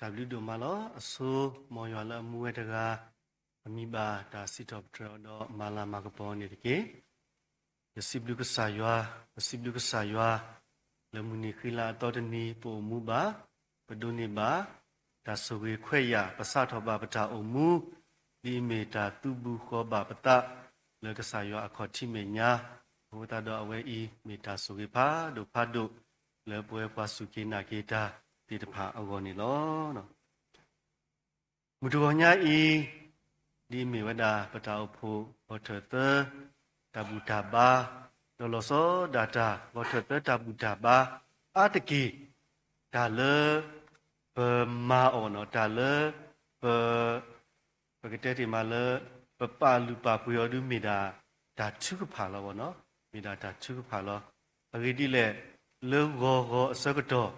တၢ်ဘျုးဒိၣ်မးလီၤ. အဆိ မ်ယွၤလၢအမူဝဲတဂၤ အမံၤဘၣ်တၢ်စံးထီၣ်ပတြၢၤအီၤဒီးမၤလၤမၤကပီၤန့ၣ်တက့ၢ်. ယစံးဘျုးကစၢ်ယွၤ, ပစံးဘျုးကစၢ်ယွၤ, လၢမုၢ်နံၤဃံလၤအသီတနံၤ ပအိၣ်မူဘၣ်, ပဒိးန့ၢ်ဘၣ် တၢ်ဆိၣ်ဂ့ၤခွဲးယာ် ပစးထီၣ်ဘၣ်ပတၢ်အိၣ်မူ, ဒ်အမ့ၢ်တၢ်သုးဘူးဃီၤဘၣ်ပသး လၢကစၢ်ယွၤအခီၣ်ထံးမဲာ်ညါ, အဃိသတးဒီးအဝဲအံၤ မ့ၢ်တၢ်ဆိၣ်ဂ့ၤဖးဒိၣ်ဖးဒိၣ် လၢပဝဲပှၤစူၢ်က့ၤနာ်က့ၤတၢ်သ့ၣ်တဖၣ်အဂီၢ်န့ၣ်လီၤ. မုၢ်တဂီၤညါအံၤ ဒ်အမ့ၢ်ဝဲဒၣ်ပတၢ်အိၣ်ဖှိၣ်ဂီၤထၢၣ်သၢ တၢ်ဘူၣ်တၢ်ဘါ, ဒီးလီၤဆီဒၣ်တၢ် ဂီၤထၢၣ်သၢတၢ်ဘူၣ်တၢ်ဘါ အါတက့ၢ် တၢ်လၢ ပမၤအီၤနီၤ, တၢ်လၢ ပ ပကတဲတ့ၢ်မးလၢ ပပာ်လုၢ်ပာ်ပှ့ၤအီၤဒု မ့ၢ်ဒၣ်တၢ်ထုကဖၣ်လီၤနီၤ, မ့ၢ်ဒၣ်တၢ်ထုကဖၣ်လီၤ. အဂ့ၢ်ဒ်လဲၣ်, လၢဂီၤဂီၤအဆၢကတီၢ်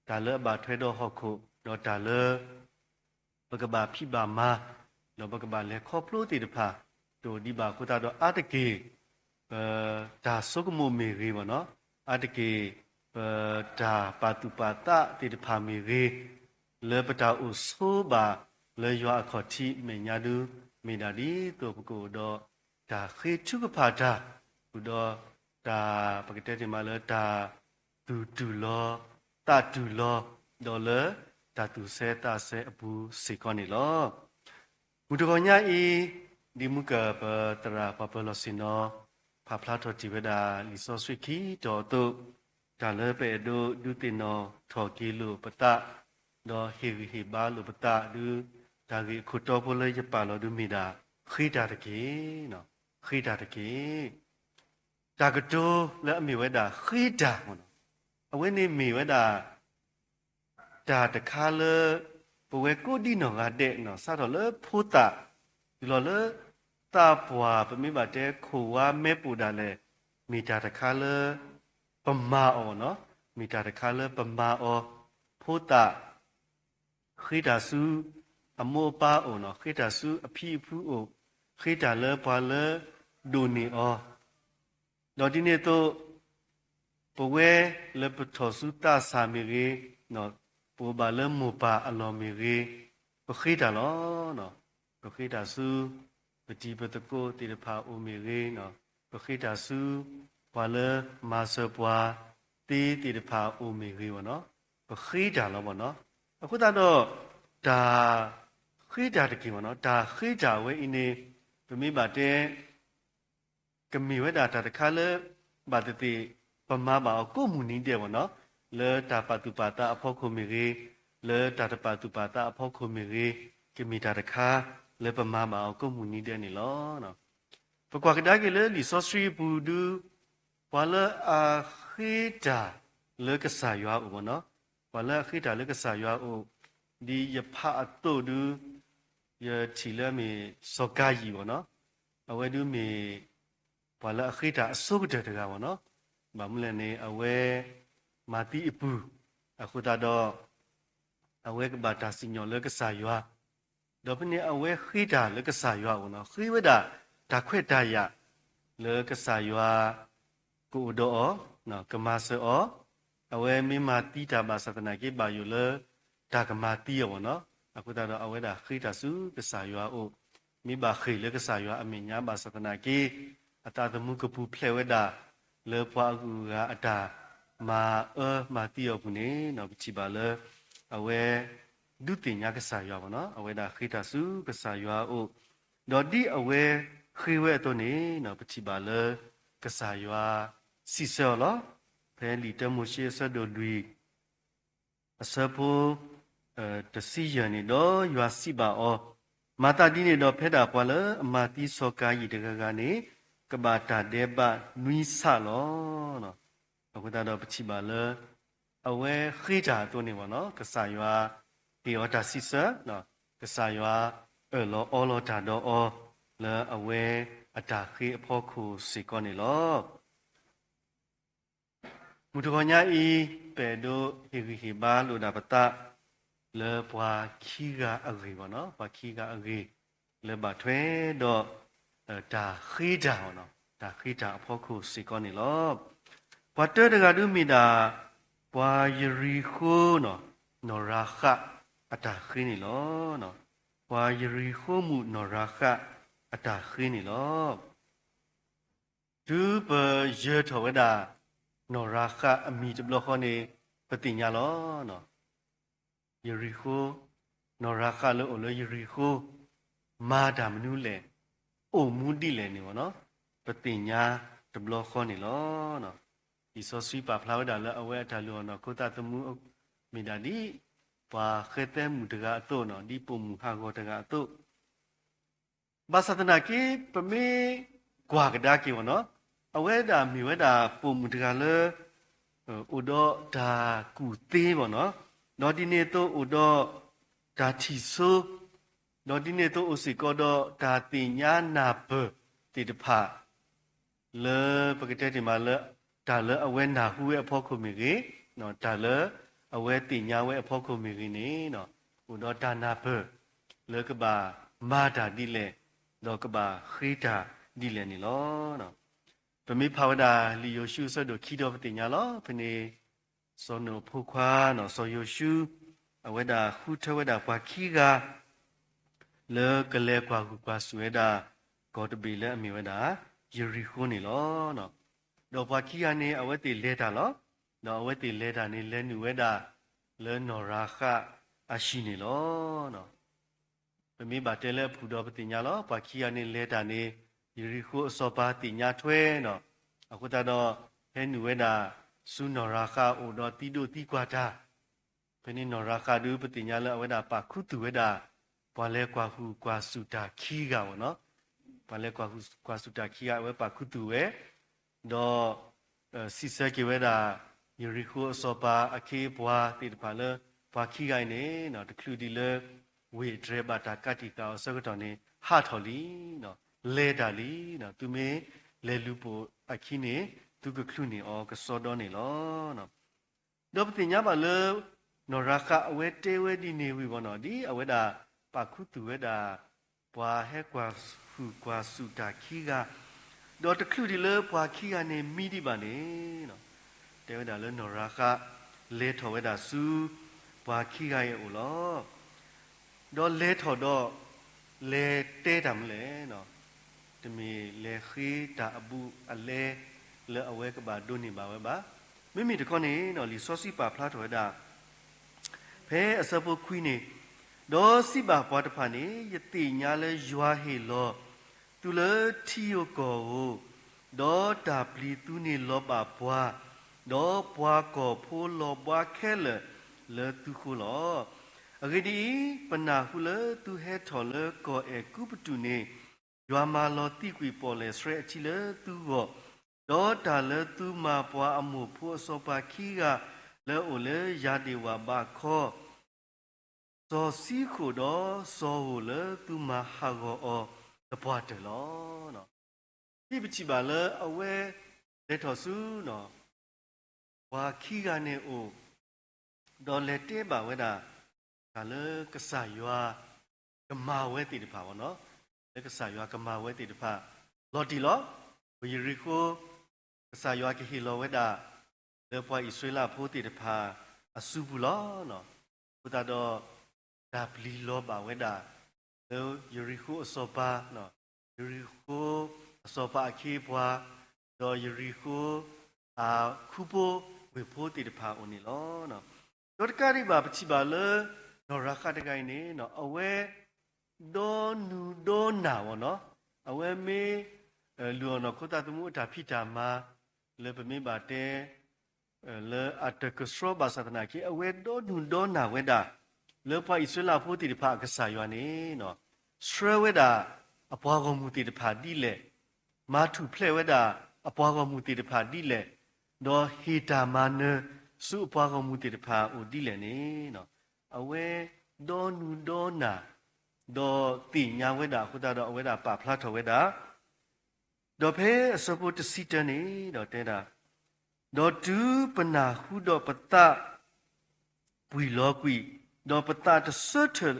တၢ်လၢအဘၣ်ထွဲဒီးဟီၣ်ခိၣ် ဒီးတၢ်လၢ ပကဘၣ်ဖံးဘၣ်မၤ ဒီးပကဘၣ်လဲၤခီဖျိသ့ၣ်တဖၣ် တအိၣ်ဒံးဘၣ်အဃိသတးဒီး အါတက့ၢ် ပတၢ်ဆိကမိၣ်မ့ၢ်ဂ့ၤဘၣ်နီၤ, အါတက့ၢ် ပတၢ်ပာ်သူၣ်ပာ်သးသ့ၣ်တဖၣ်မ့ၢ်ဂ့ၤ, လၢပတၢ်အိၣ်ဆိဘၣ်လၢယွၤအခီၣ်ထံးမဲာ်ညါဒု မ့ၢ်ဒၣ်ဒ်သိးပကအိၣ်ဒီး တၢ်ဃ့ထုကဖၣ်တၢ် အိၣ်ဒီးတၢ် ပကတဲတ့ၢ်မးလၢတၢ်သူၣ်တူၢ်လီၤ သးတူၢ်လီၤ ဒီးလၢတၢ်သူၣ်ဆၢသးဆၢအပူၤစ့ၢ်ကီးန့ၣ်လီၤ. မုၢ်တဂီၤညါအံၤ ဒ်မုၢ်ကၢၢ်ပသရၣ်ပှၤပၢၤလီၢ်ဆ့ၣ်နီၤ ဖးဖျါထီၣ်တ့ၢ်ဝဲဒၣ်လံာ်စီဆှံခံတီၤအသိး, တၢ်လၢပအဲၣ်ဒိးဒုးသ့ၣ်နီၣ်ထီၣ်က့ၤလိာ်ပသး ဒီးဟ့ၣ်ဂံၢ်ဟ့ၣ်ဘါလိာ်ပသးဒု တၢ်ဂ့ၢ်အခိၣ်တီဖိလၢယပာ်လီၤဒုမ့ၢ်ဒၣ် ဃ့တၢ်တက့ၢ်, ဃ့တၢ်တက့ၢ်. တၢ်ကတိၤလၢအမ့ၢ်ဝဲဒၣ်ဃ့တၢ် အဝဲန့ၣ်မ့ၢ်ဝဲဒၣ် တၢ်တခါလၢ ပဝဲကိးဒံနီၢ်ဂၤဒဲး စးထီၣ်လၢဖိသၣ် တုၤလီၤလၢသးပှၢ် ပမ့ၢ်ဘၣ်တဲခိၣ်ဝါမဲာ်ပိာ်ဒၣ်လဲာ် မ့ၢ်တၢ်တခါလၢ ပမၤအီၤနီၤ, မ့ၢ်တၢ်တခါလၢပမၤအီၤ, ဖိသၣ် ဃ့တၢ်ဆူအမိၢ်အပၢ်အိၣ်နီၤ, ဃ့တၢ်ဆူအဖံအဖုအိၣ်, ဃ့တၢ်လၢပှၤလၢဒိၣ်န့ၢ်အီၤ ဒီးဒ်န့ၣ်အသိး ပဝဲလၢပထီၣ်ဆူသးစၢ်မ့ၢ်ဂ့ၤ, ပအိၣ်ဘၣ်လၢမိၢ်ပၢ်အလီၢ်မ့ၢ်ဂ့ၤ, ပဃ့တၢ်လီၤ. ပဃ့တၢ်ဆူ ပတံၤပသကိးသ့ၣ်တဖၣ်အိၣ်မ့ၢ်ဂ့ၤ, ပဃ့တၢ်ဆူ ပှၤလၢမၤစၢၤပှၤသ့သ့ၣ်တဖၣ်အိၣ်မ့ၢ်ဂ့ၤဘၣ်နီၤ, ပဃ့တၢ်လီၤဘၣ်နီၤ. အဃိသတးဒီး တၢ်ဃ့တၢ်တက့ၢ်ဘၣ်နီၤ, တၢ်ဃ့တၢ်အဝဲအံၤန့ၣ် ပမ့ၢ်ဘၣ်တဲ ကမ့ၢ်ဝဲဒၣ်တၢ်တခါလၢ ဘၣ်သ့ၣ်သ့ၣ် ပမၤဘၣ်အီၤကိးမုၢ်နံၤဒဲးဘၣ်နီၤ, လၢတၢ်ပာ်သူၣ်ပာ်သးအဖီခိၣ်မ့ၢ်ဂ့ၤ, လၢတၢ်တပာ်သူၣ်ပာ်သးအဖီခိၣ်မ့ၢ်ဂ့ၤ, ကမ့ၢ်တၢ်တခါလၢပမၤဘၣ်အီၤကိးမုၢ်နံၤဒဲးန့ၣ်လီၤ. ပကွၢ်ကဒါက့ၤလၢလံာ်စီဆှံအပူၤဒု ပှၤလၢအဃ့တၢ်လၢကစၢ်ယွၤအအိၣ်ဘၣ်နီၤ, ပှၤလၢအဃ့တၢ်လၢကစၢ်ယွၤအအိၣ်, ဒ်ယဖးအသိးဒု ယထံၣ်လၢအမ့ၢ်စီၤကၤယံၣ်ဘၣ်နီၤ, အဝဲဒုမ့ၢ် ပှၤလၢအဃ့တၢ်အဆိကတၢၢ်တဂၤဘၣ်နီၤ, ဘၣ်မနုၤလဲၣ်န့ၣ် အဝဲမၤသံအပုၢ်, အဃိသတးဒီး အဝဲကဘၣ်တၢ်စံၣ်ညီၣ်လၢကစၢ်ယွၤ, ဒီးဖဲန့ၣ်အဝဲဃ့တၢ်လၢကစၢ်ယွၤအအိၣ်နီၤ, ဃ့ဝဲဒၣ်တၢ်ခွဲးတၢ်ယာ် လၢကစၢ်ယွၤကအိၣ်ဒီးအီၤ, ကမၤစၢၤအီၤ, အဝဲမ့ၢ်မၤသံတၢ်ဘၣ်ဆၣ်သနာ်က့ ဘၣ်ယိၣ်လၢတၢ်ကမၤသံအီၤဘၣ်နီၤ, အဃိသတးဒီးအဝဲဒၣ်ဃ့တၢ်ဆူကစၢ်ယွၤအအိၣ်, မ့ၢ်ဘၣ်ဃ့ၢ်လၢကစၢ်ယွၤအမဲာ်ညါဘၣ်ဆၣ်သနာ်က့ အသးသမူကပူၤဖျဲးဝဲဒၣ် လၢပှၤအဂုၤအဂၤအတၢ်မၤအၢမၤသံအီၤအပူၤန့ၣ် ပထံၣ်ဘၣ်လၢ အဝဲဒုးသ့ၣ်ညါကစၢ်ယွၤဘၣ်နီၤ, အဝဲဒၣ်ဃ့တၢ်ဆူကစၢ်ယွၤအအိၣ်, ဒီးဒ်အဝဲဃ့ဝဲအသိးန့ၣ် ပထံၣ်ဘၣ်လၢ ကစၢ်ယွၤစံးဆၢအီၤလီၤ. ဖဲလံာ်တၢမိၤၡ့အဆၢဒိၣ်လွံၢ် အဆၢဖိ တဆံယဲၢ်န့ၣ်, ဒီးယွၤစံးဘၣ်အီၤ, မၤသးဒ်န့ၣ်ဒီး ဖဲဒၣ်ပှၤလၢအမၤသံစီၤကၤယံၣ်တဂၤဂၤန့ၣ် ကဘၣ်တၢ်ဒဲးဘးနွံဆၣ်လီၤ. အဃိသတးဒီးပထံၣ်ဘၣ်လၢ အဝဲဃ့တၢ်အသိးန့ၣ်ဘၣ်နီၤ, ကစၢ်ယွၤဟ့ၣ်အီၤတၢ်စံးဆၢ, ကစၢ်ယွၤအၢၣ်လီၤအီလီၤတၢ်ဒီးအီၤ လၢအဝဲအတၢ်ဃ့အဖီခိၣ်စ့ၢ်ကီးန့ၣ်လီၤ. မုၢ်တဂီၤညါအံၤ ပအဲၣ်ဒိးဟ့ၣ်ဂံၢ်ဟ့ၣ်ဘါလိာ်ဒၣ်ပသး လၢပှၤခံဂၤအဂ့ၢ်ဘၣ်နီၤ, ပှၤခံဂၤအဂ့ၢ် လၢဘၣ်ထွဲဒီး တၢ်ဃ့တၢ်, တၢ်ဃ့တၢ်အဖီခိၣ်စ့ၢ်ကီးန့ၣ်လီၤ. ပှၤတၢတဂၤဒုမ့ၢ်ဒၣ် ပှၤယရံၤဃိနီၤ, နီၢ်ရၤဃး အတၢ်ဃ့န့ၣ်လီၤ. ပှၤယရံၣ်ဃိမုၣ်နီၢ်ရၤဃးအတၢ်ဃ့န့ၣ်လီၤ. တုၤပယၢၤထီၣ်ဝဲဒၣ် နီၢ်ရၤဃးအမံၤတဘျီဃီန့ၣ် ပသ့ၣ်ညါလီၤ. ယရံၣ်ဃိ, နီၢ်ရၤဃးလၢအိၣ်လၢယရံၣ်ဃိ မၤတၢ်မနုၤလဲၣ်, အိၣ်မူဒ်လဲၣ်န့ၣ် ပသ့ၣ်ညါတဘျီဃီန့ၣ်လီၤ. လံာ်စီဆှံပာ်ဖျါဝဲဒၣ်လၢအဝဲအတၢ်လုၢ်အီၣ်နီၢ်ခိသးသမူ မ့ၢ်ဒၣ်ဒ် ပှၤဃဲသဲမုၣ်တဂၤအသိး, ဒ်ပိာ်မုၣ်ဟးဂီၤတဂၤအသိး ဘၣ်ဆၣ်သနာ်က့ ပမ့ၢ်ကွၢ်ကဒါက့ၤဝဲနီၤ, အဝဲဒၣ်မ့ၢ်ဝဲဒၣ်ပိာ်မုၣ်တဂၤလၢ အိၣ်ဒီးတၢ်ကူၣ်သ့ဘၣ်နီၤ, ဒီးဒ်န့ၣ်အသိးအိၣ်ဒီးတၢ်ထံၣ်ဆိ, ဒီးဒ်န့ၣ်အသိးအိၣ်စ့ၢ်ကီးဒီးတၢ်သ့ၣ်ညါနၢ်ပၢၢ်သ့ၣ်တဖၣ် လၢပကတဲတ့ၢ်မးလၢ တၢ်လၢအဝဲနၢ်ဟူဝဲအဖီခိၣ်မ့ၢ်ဂ့ၤ, တၢ်လၢအဝဲသ့ၣ်ညါဝဲအဖီခိၣ်မ့ၢ်ဂ့ၤန့ၣ်, အိၣ်ဒီးတၢ်နၢ်ပၢၢ် လၢကဘၣ်မၤတၢ်ဒ်လဲၣ်, ဒီးကဘၣ်ဃ့တၢ်ဒ်လဲၣ်န့ၣ်လီၤ. ပမ့ၢ်ဖးဝဲဒၣ်လံာ်ယိၤၡူအဆၢဒိၣ်ခံဒီးပသ့ၣ်ညါလီၤ. ဖဲန့ၣ် စီၤနိၣ်အဖိခွါနီၤ စီၤယိၤၡူ အဝဲဒၣ်ဃုထၢဝဲဒၣ်ပှၤခံဂၤ လၢကလဲၤကွၢ်ဟုၣ်ကွၢ်စူၣ်ဝဲဒၣ် ကီၢ်တဘ့ၣ်လၢအမ့ၢ်ဝဲဒၣ် ယရံၣ်ဃိန့ၣ်လီၤ. ဒီးပှၤခံဂၤန့ၣ် အဝဲသ့ၣ်လဲၤတၢ်လီၤ. ဒီးအဝဲသ့ၣ်လဲၤတၢ်န့ၣ် လဲၤနုာ်ဝဲဒၣ် လၢနီၢ်ရၤဃးအဟံၣ်န့ၣ်လီၤ. ပမ့ၢ်ဘၣ်တဲလၢအဖုၣ်ဒီးပသ့ၣ်ညါလီၤ. ပှၤခံဂၤန့ၣ်လဲၤတၢ်န့ၣ် ယရံၣ်ဃိအစီၤပၤသ့ၣ်ညါထွဲနီၤ. အဃိသတးဒီး ဟဲနုာ်ဝဲဒၣ်ဆူနီၢ်ရၤဃးအအိၣ်ဒီးသံဒိးသံကွၢ်တၢ် ဖဲန့ၣ်နီၢ်ရၤဃးဒုး ပသ့ၣ်ညါလၢအဝဲဒၣ်ပာ်ခူသူၣ်ဝဲဒၣ် ပှၤလဲၤကွၢ်ဟုၣ်ကွၢ်စူၣ်တၢ်ခံဂၤဘၣ်နီၤ. ပှၤလဲၤကွၢ်ဟုၣ်ကွၢ်စူၣ်တၢ်ခံဂၤ အဝဲပာ်ခူသူၣ်ဝဲ, ဒီး စံးဆၢက့ၤဝဲဒၣ် ယရံၣ်ဃိအစီၤပၤအခ့အပှၤသ့ၣ်တဖၣ်လၢ ပှၤခံဂၤအံၤန့ၣ် တချုးဒံးလၢ ဝ့ၢ်အတြဲၤဘၣ်တၢ်ကးတံာ်ဃာ်အီၤအဆၢကတီၢ်န့ၣ် ဟးထီၣ်လံ, လဲၤတၢ်လံ, သုမ့ၢ်လဲၤလူၤပိာ်အခံန့ၣ် သုကချုးန့ၢ်အီၤကစီဒီန့ၣ်လီၤ. ဒီးပသ့ၣ်ညါဘၣ်လၢ နီၢ်ရၤဃးအဝဲတဲဝဲဒ်န့ၣ်ဝံၤဘၣ်နီၤ ဒ်အဝဲဒၣ်ပာ်ခူသူၣ်ဝဲဒၣ် ပှၤဟဲကွၢ်ဟုၣ်ကွၢ်စူၣ်တၢ်ခံဂၤ, ဒီးတချုးဒံးလၢပှၤခံဂၤန့ၣ်မံဒံးဘၣ်န့ၣ်, တဲဝဲဒၣ်လၢနီၢ်ရၤဃး လဲၤထီၣ်ဝဲဒၣ်ဆူ ပှၤခံဂၤအံၤအအိၣ်လီၤ. ဒီးလဲၤထီၣ်ဒီး လဲၤတဲတၢ်မနုၤလဲၣ်. တမ့ၢ်လဲၤဃ့တၢ်အဘူးအလဲ လၢအဝဲကဘၣ်ဒိးန့ၢ်ဘၣ်ဝဲဘၣ်. မ့မ့ၢ်တခီန့ၣ် လံာ်စီဆှံပာ်ဖျါထီၣ်ဝဲဒၣ် ဖဲအဆၢဖိခွံန့ၣ်, ဒီးစံးဘၣ်ပှၤတဖၣ်န့ၣ်, ယသ့ၣ်ညါလၢယွၤဟ့ၣ်လီၤ သုလၢထံဧိၤကီၢ်ဧိၤ, ဒီးတၢ်ပျံၤသုန့ၣ်လီၤဘၣ်ပှၤ, ဒီးပှၤကီၢ်ဖိလီၤဘှါခဲလၢာ်လၢသုဃိလီၤ. အဂ့ၢ်ဒ်အံၤ, ပနၢ်ဟူလၢသုဟဲထီၣ်လၢကီၢ်အဲၤကူပတူးန့ၣ်, ယွၤမၤလီၤသံာ်ကွံာ်ပီၣ်လဲၣ်ဆှဲအထံလၢသုဂီၢ်, ဒီးတၢ်လၢသုမၤပှၤအမိၢ်ဖိအစီၤပၤခံဂၤ လၢအအိၣ်လၢယၤဒ့ၣ်ဝၣ်ဘးခီ စီၤၡံဃိၣ်ဒီးစီၤဧိၣ်လၢသုမၤဟးဂီၤအီၤသပှၢ်တၢၢ်လီၤ. ဒ်ပထံၣ်ဘၣ်လၢအဝဲလဲၤထီၣ်ဆူ ပှၤခံဂၤန့ၣ်အအိၣ်, ဒီးလဲၤတဲဘၣ်ဝဲဒၣ် တၢ်လၢကစၢ်ယွၤကမၤဝဲသ့ၣ်တဖၣ်ဘၣ်နီၤ, လၢကစၢ်ယွၤကမၤဝဲသ့ၣ်တဖၣ် လီၤတံၢ်လီၤ. ပယရံၤဃိ ကစၢ်ယွၤကဟ့ၣ်လီၤဝဲဒၣ် လၢပှၤအံၣ်စရ့လးဖိသ့ၣ်တဖၣ်အစုပူၤလီၤ. အဃိသတးဒီး တၢ်ပျံၤလီၤဘၣ်ဝဲဒၣ် လၢယရံၤဃိအစီၤပၤ, ယရံၤဃိအစီၤပၤအခ့အပှၤ, ဒီးယရံၤဃိ အခူဖိဝ့ၢ်ဖိသ့ၣ်တဖၣ်အအိၣ်န့ၣ်လီၤ. ဒီးတကးဒံးဘၣ် ပထံၣ်ဘၣ်လၢ နီၢ်ရၤဃးတဂၤအံၤန့ၣ် အဝဲ ဒီနုၤဒီနၢ်ဝဲနီၤ, အဝဲမ့ၢ် လုၢ်အီၣ်နီၢ်ခိသးသမူအတၢ်ဖံးတၢ်မၤ လၢပမ့ၢ်ဘၣ်တဲ လၢအတကဆှီဘၣ်ဆၣ်သနာ်က့ အဝဲဒီနုၤဒီနၢ်ဝဲဒၣ် လၢပှၤအံၣ်စရ့လးဖိသ့ၣ်တဖၣ်အကစၢ်ယွၤန့ၣ် ဆှၢဝဲဒၣ် အပှၤဂီၢ်မုၢ်သ့ၣ်တဖၣ်ဒ်လဲၣ်, မၤထူၣ်ဖျဲးဝဲဒၣ် အပှၤဂီၢ်မုၢ်သ့ၣ်တဖၣ်ဒ်လဲၣ်, ဒီးဟ့ၣ်တၢ်မၤနၢၤဆူအပှၤဂီၢ်မုၢ်သ့ၣ်တဖၣ်အအိၣ်ဒ်လဲၣ်န့ၣ် အဝဲဒီနုၤဒီနၢ် ဒီးသ့ၣ်ညါဝဲဒၣ်အဃိသတးဒီး အဝဲဒၣ်ပာ်ဖျါထီၣ်ဝဲဒၣ် ဒီးဖဲအဆၢဖိတဆံတၢန့ၣ်ဒီးတဲဒၣ်, ဒီးတုၤပနၢ်ဟူဒီးပသးပှံၢ်လီၤကွံာ်, ဒီးပသးတဆၢထၢၣ်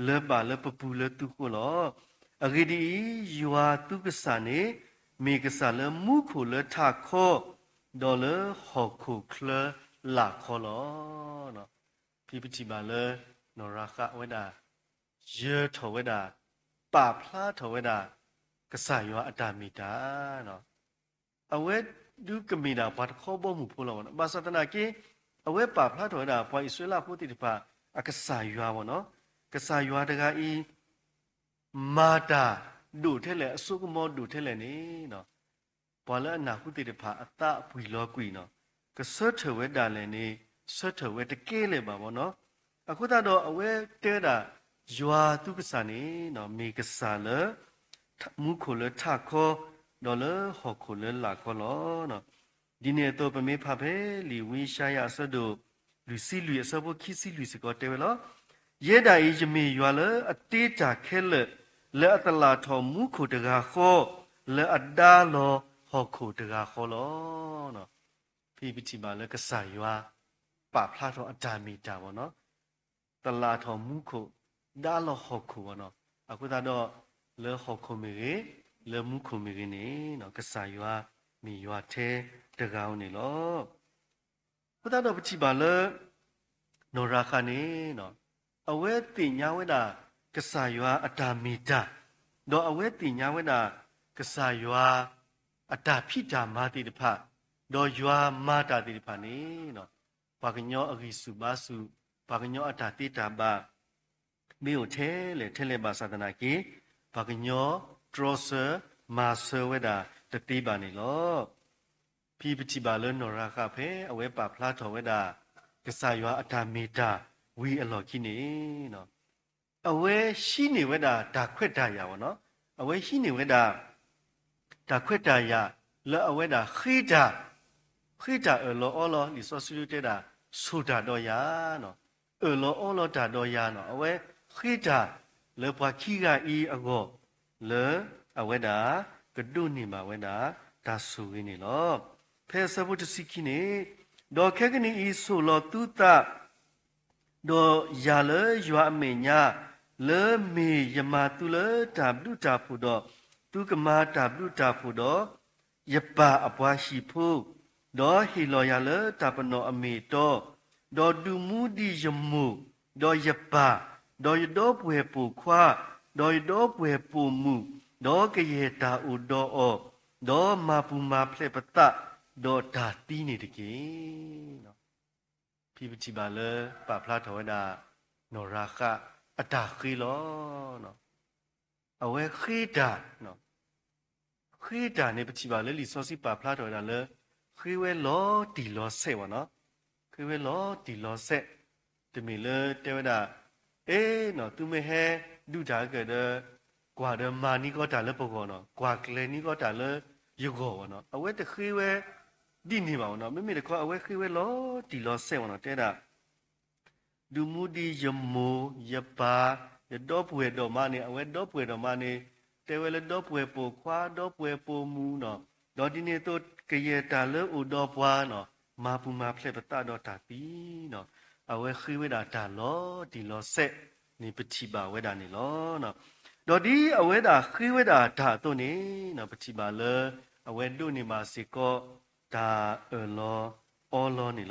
လၢၤဘၣ်လၢပပူၤလၢသုဃိလီၤ. အဂ့ၢ်ဒ်အံၤ, ယွၤသုကစၢ်န့ၣ် မ့ၢ်ကစၢ်လၢမူခိၣ်လၢထးခီ, ဒီးလၢဟီၣ်ခိၣ်ချၢလၢ်ခီလီၤ. ဖဲပထံၣ်ဘၣ်လၢ နီၢ်ရၤဃးအဝဲဒၣ် ယၢၤထီၣ်ဝဲဒၣ်, ပာ်ဖျါထီၣ်ဝဲဒၣ် ကစၢ်ယွၤအတၢ်မ့ၢ်တၢ် အဝဲဒုးကမ့ၢ်ဒၣ်ပှၤတခီဘီမုၢ်ဖိလီၤဘၣ်နီၤ. ဘၣ်ဆၣ်သနာ်က့ အဝဲပာ်ဖျါထီၣ်ဝဲဒၣ် ပှၤအံၣ်စရ့လးဖိသ့ၣ်တဖၣ် အကစၢ်ယွၤဘၣ်နီၤ. ကစၢ်ယွၤတဂၤအံၤ မၤတၢ်ဒိၣ်ထဲလဲၣ် အစိကမီၤဒိၣ်ထဲလဲၣ်န့ၣ် ပှၤလၢအနၢ်ဟူသ့ၣ်တဖၣ်အသးပှံၢ်လီၤကွံာ်နီၤ. ကဆၢထၢၣ်ဝဲဒၣ်လဲာ်န့ၣ် ဆၢထၢၣ်ဝဲတကဲလၢၤဘၣ်ဘၣ်နီၤ. အဃိသတးဒီးအဝဲတဲဝဲဒၣ် ယွၤသုကစၢ်န့ၣ် မ့ၢ်ကစၢ်လၢ မူခိၣ်လၢထးခီ ဒီးလၢဟီၣ်ခိၣ်လၢလာ်ခီလီၤ. ဒ်န့ၣ်အသိး ပမ့ၢ်ဖးဖဲလံာ်ဝံယၡါယၤအဆၢဒိၣ် လွံၢ်ဆံလွံၢ်အဆၢဖိခံဆံလွံၢ်စ့ၢ်ကီးတဲဝဲလီၤ. ယဲဒၣ်အံၤ ယမ့ၢ်ယွၤလၢအတ့တၢ်ခဲလၢာ် လၢအသလၣ်ထီၣ်မူခိၣ်တဂၤဃီ, လၢအဒါလီၤဟီၣ်ခိၣ်တဂၤဃီလီၤ. ဖဲပထံၣ်ဘၣ်လၢကစၢ်ယွၤ ပာ်ဖျါထီၣ်အတၢ်မ့ၢ်တၢ်ဘၣ်နီၤ, သလၣ်ထီၣ်မူခိၣ်, ဒါလီၤဟီၣ်ခိၣ်ဘၣ်နီၤ. အဃိသတးဒီး လၢဟီၣ်ခိၣ်မ့ၢ်ဂ့ၤ, လၢမူခိၣ်မ့ၢ်ဂ့ၤန့ၣ် ကစၢ်ယွၤမ့ၢ်ယွၤထဲတဂၤဧိၤန့ၣ်လီၤ. အဃိသတးဒီးပထံၣ်ဘၣ်လၢ နီၢ်ရၤဃးန့ၣ် အဝဲသ့ၣ်ညါဝဲဒၣ် ကစၢ်ယွၤအတၢ်မ့ၢ်တၢ်, ဒီးအဝဲသ့ၣ်ညါဝဲဒၣ် ကစၢ်ယွၤအတၢ်ဖံးတၢ်မၤသ့ၣ်တဖၣ်, ဒီးယွၤမၤတၢ်သ့ၣ်တဖၣ်န့ၣ် ပှၤကညီအဂံၢ်ဆူၣ်ဘါဆူၣ်, ပှၤကညီအတၢ်သ့တၢ်ဘၣ် မ့ၢ်အိၣ်ထဲလဲၣ်ထဲလဲၣ်ဘၣ်ဆၣ်သနာ်က့ ပှၤကညီတြီဆၢမၤဆၢဝဲဒၣ်တသ့ဘၣ်န့ၣ်လီၤ. ဖဲပထံၣ်ဘၣ်လၢနီၢ်ရၤဃးဖဲအဝဲပာ်ဖျါထီၣ်ဝဲဒၣ် ကစၢ်ယွၤအတၢ်မ့ၢ်တၢ်ဝံၤအလီၢ်ခံန့ၣ် အဝဲဟံးန့ၢ်ဝဲဒၣ်တၢ်ခွဲးတၢ်ယာ်ဘၣ်နီၤ, အဝဲဟံးန့ၢ်ဝဲဒၣ် တၢ်ခွဲးတၢ်ယာ်လၢအဝဲဒၣ်ဃ့တၢ်, ဃ့တၢ်အၢၣ်လီၤအီလီၤ လံာ်စီဆှံတဲဒၣ် ဆိၣ်တၢ်ဒီးယၤ, အၢၣ်လီၤအီလီၤတၢ်ဒီးယၤနီၤ, အဝဲဃ့တၢ်လၢပှၤခံဂၤအံၤအဂီၢ် လၢအဝဲဒၣ်ကဒိးန့ၢ်ဘၣ်ဝဲဒၣ်တၢ်ဆိၣ်ဂ့ၤန့ၣ်လီၤ. ဖဲအဆၢဖိတဆံခံန့ၣ်, ဒီးခဲကနံၣ်အံၤ ဆိၣ်လီၤသုသး ဒီးယၤလၢယွၤအမဲာ်ညါ, လၢမ့ၢ်ယမၤသုလၢတၢ်ဘျုးတၢ်ဖှိၣ်ဒီး သုကမၤတၢ်ဘျုးတၢ်ဖှိၣ်ဒီး ယပၢ်အပှၤဟံၣ်ဖိ, ဒီးဟ့ၣ်လီၤယၤလၢတၢ်ပနီၣ်အမ့ၢ်အတီ, ဒီးဒုးမူဒံးယမိၢ်, ဒီးယပၢ်, ဒီးယဒီပုၢ်ဝဲၢ်ပိာ်ခွါ, ဒီးယဒီပုၢ်ဝဲၢ်ပိာ်မုၣ်, ဒီးကယဲၢ်တၢ်အိၣ်ဒီးအီၤ, ဒီးမၤပူၤမၤဖျဲးပသးဒီးတၢ်သံန့ၣ်တက့ၢ်. ဖဲပထံၣ်ဘၣ်လၢပာ်ဖျါထီၣ်ဝဲဒၣ် နီၢ်ရၤဃးအတၢ်ဃ့လီၤ. အဝဲဃ့တၢ်, ဃ့တၢ်န့ၣ် ပထံၣ်ဘၣ်လၢလံာ်စီဆှံပာ်ဖျါထီၣ်ဝဲဒၣ်လၢ ဃ့ဝဲလီၤတံၢ်လီၤဆဲးဘၣ်နီၤ, ဃ့ဝဲလီၤတံၢ်လီၤဆဲး, တမ့ၢ်လၢတဲဝဲဒၣ် အဲၣ်နီၤ သုမ့ၢ်ဟဲဒုးတၢ်ကဒီး ကွၢ်ဒီးမၤန့ၢ်ကီးတၢ်လၢပဂီၢ်နီၤ, ကွၢ်ကျဲၤန့ၢ်ကီးတၢ်လၢယဂီၢ်ဘၣ်နီၤ, အဝဲတဃ့ဝဲဒ်န့ၣ်ဘၣ်နီၤ, မ့မ့ၢ်တခီ အဝဲဃ့ဝဲလီၤတံၢ်လီၤဆဲးဘၣ်နီၤ, တဲဒၣ် ဒုးမူဒံးယမိၢ်ယပၢ် ယဒီပုၢ်ဝဲၢ်ဒီးမါန့ၣ်, အဝဲဒီပုၢ်ဝဲၢ်ဒီးမါန့ၣ် တဲဝဲလၢဒီပုၢ်ဝဲၢ်ပိာ်ခွါ ဒီပုၢ်ဝဲၢ်ပိာ်မုၣ်နီၤ, ဒီးဒ်န့ၣ်အသိးကယဲၢ်တၢ်လၢအိၣ်ဒီးပှၤနီၤ, မၤပူၤမၤဖျဲးပသးဒီးတၢ်သံနီၤ, အဝဲဃ့ဝဲဒၣ်တၢ်လီၤတံၢ်လီၤဆဲးန့ၣ် ပထံၣ်ဘၣ်ဝဲဒၣ်န့ၣ်လီၤ. ဒီးဒ်အဝဲဒၣ်ဃ့ဝဲဒၣ်တၢ်အသိးန့ၣ် ပထံၣ်ဘၣ်လၢ အဝဲဒိးန့ၢ်ဘၣ်စ့ၢ်ကီး တၢ်အၢၣ်လီၤအီလီၤန့ၣ်လီ